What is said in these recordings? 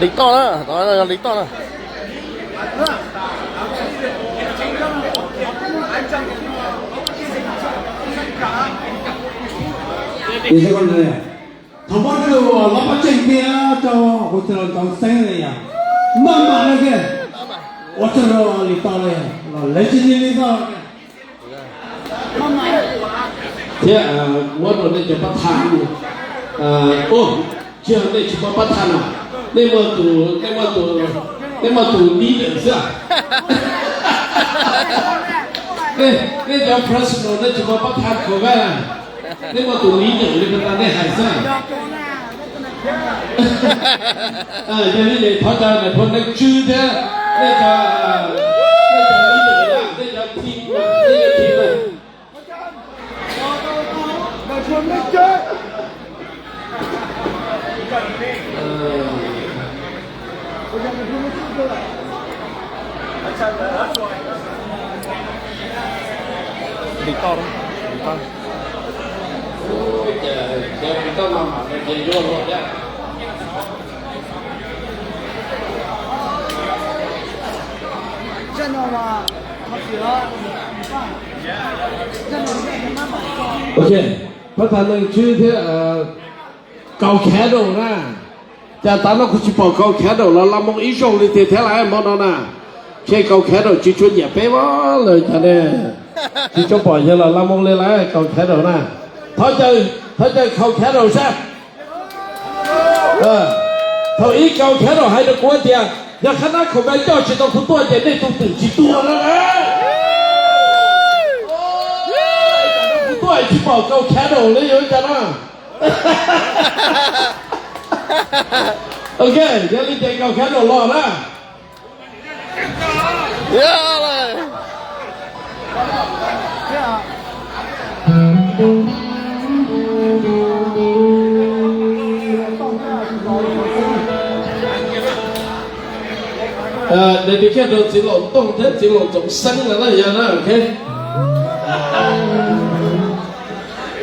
Li toj na, tod yog li toj na. Thov pab rau los pab tseem tiag rau hauv cov los cov xeeb li yom. Maj mam li kiag, ua tsaug rau li toj li los lawv tsis li li toj. Thiab muab rau nej cov pab thaj, ua, tsis yog nej tsis muaj pab thaj no, nej muaj tus, nej muaj tus, nej muaj tus leader xwb. Nej, nej cov professional nej tsis muaj pab thaj kho vaj, nej muaj tus leader li ko tas nej hais xwb. Yog li ces thov caw nais phoo Neej Tswb thiab nej cov, nej cov leader, nej cov team, nej cov team. Li toj, li toj. Ok, pab thaj Neej Tswb thiab Kaus Khav Daus na. Cas tav no kuv tsis pom Kaus Khav Daus los la moo ib zaug li tiag thiab lawm hmo no na. Ntshe Kaus Khav Daus tsis tshua nyiam peb mas lawm cas ne. Tsis tshua pom yawg los la moo li lawm Kaus Khav Daus na. Thov caw, thov caw Kaus Khav Daus sab. Thaum ib Kaus Khav Daus hais rau kuv tias yog qhab nab khoom me coj tsis tau kuv tuaj ces nej tus twm tsis tuag no na. Kuv tuaj tsis pom Kaus Khav Daus li yuav cas no. Ok, yog li ces Kaus Khav Daus los na. Nws tus kiag rau txiv laus Tooj thiab txiv laus Txoov Xeeb no na yog na, ok.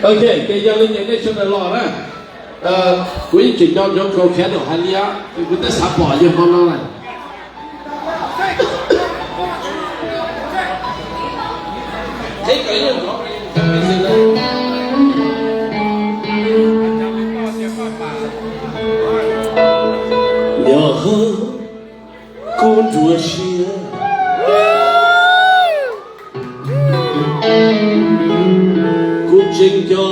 Ok, ces yog li ces nej sawv daws los na. Kuv yeej tseem nco ntsoov Kaus Khav Daus hais li, kuv twb xav pom yawg hmo no lawm. Yog kuv ntsuas siab, kuv tseem nco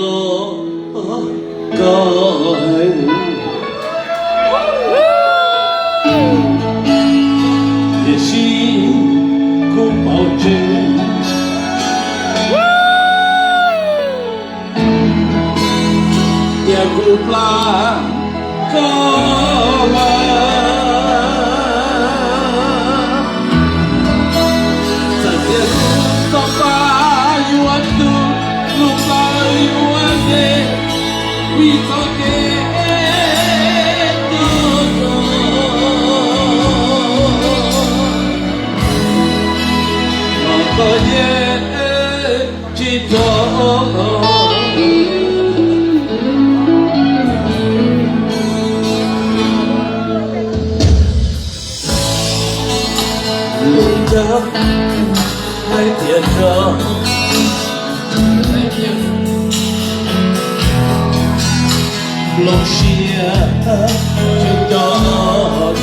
koj heev, tiam sis kuv paub tseeb tias kuv plab koj lawm. Txawm tias kuv txoj paj yuav tu, lub plawv yuav nce, vim txoj kev tu, los koj yeej tsis txhob los. Lub ncauj hais tias nrog lub siab tseem nco koj.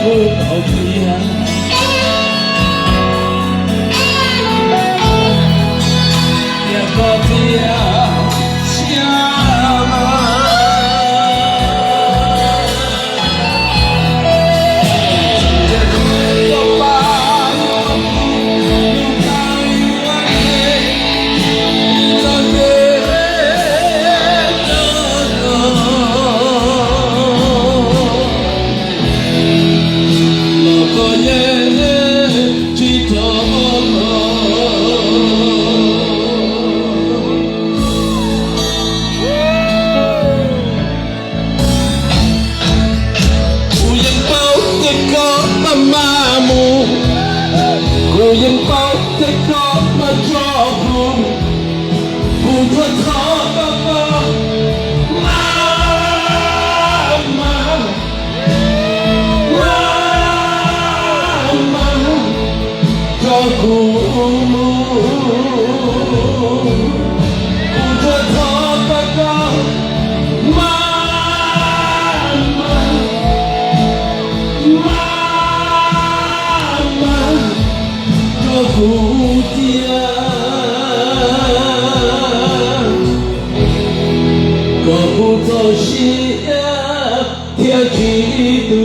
Kuv paub tias, tias koj txias siab mas. Kuv thov thov koj, koj mas, mas, mas, mas rau kuv. Kuv thov thov koj, koj mas, mas, mas, mas rau kuv thiab, kom kuv txaus siab thiab tsis tu.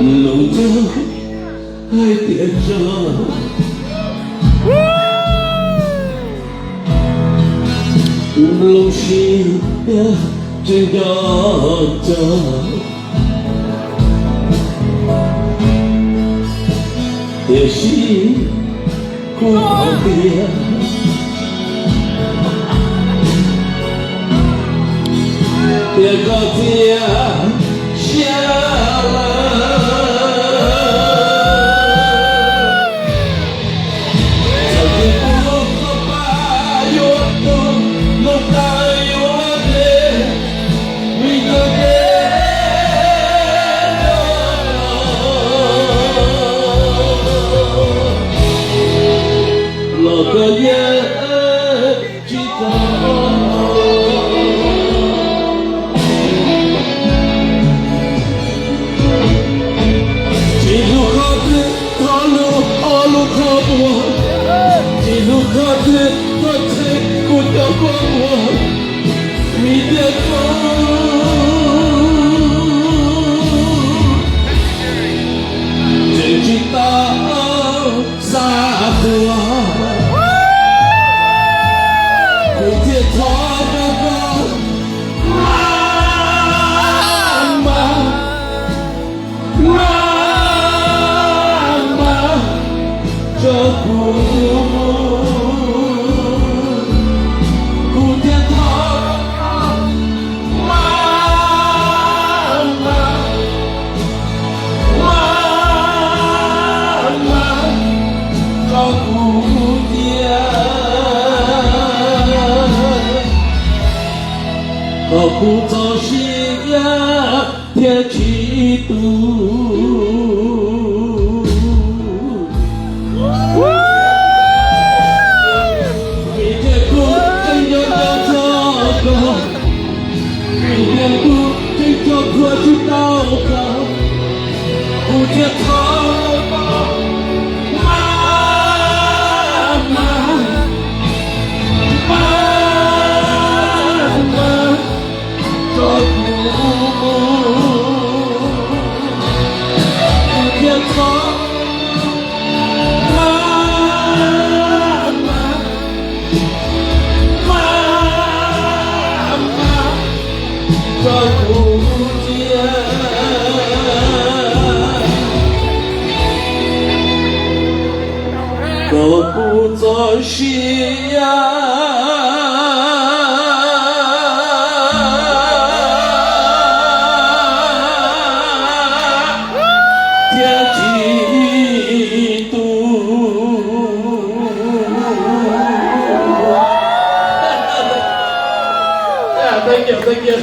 Nug tau hais tias tso, nplooj siab tseem nco tso, tiam sis kuv paub tias, tias koj txias siab lawm. Txawm tias kuv koj pab yuav tug, nug tau yuav hle, vim koj hle los koj yeej tsis tau. Tsis hlub koj twg thov lub ob lub qhov muag, tsis hlub koj twg thov tsheej kuv cov kua muag, vim tias kuv tseem tsis tau xav tuag. Kuv thiaj thov rau koj mas, mas, mas, mas rau kuv. Kuv thiaj thov mas, mas, mas, mas rau kuv thiab, kom kuv txaus siab thiab tsis tu. Vim tias kuv tseem nco tau txog koj, vim tias kuv tseem tso plhuav tsis tau koj, kuv thiaj thov mas, mas, mas, mas rau kuv, kuv thiaj thov mas, mas, mas, mas rau kuv thiab, kom kuv txaus siab thiab tsis tu. Thank you, thank you.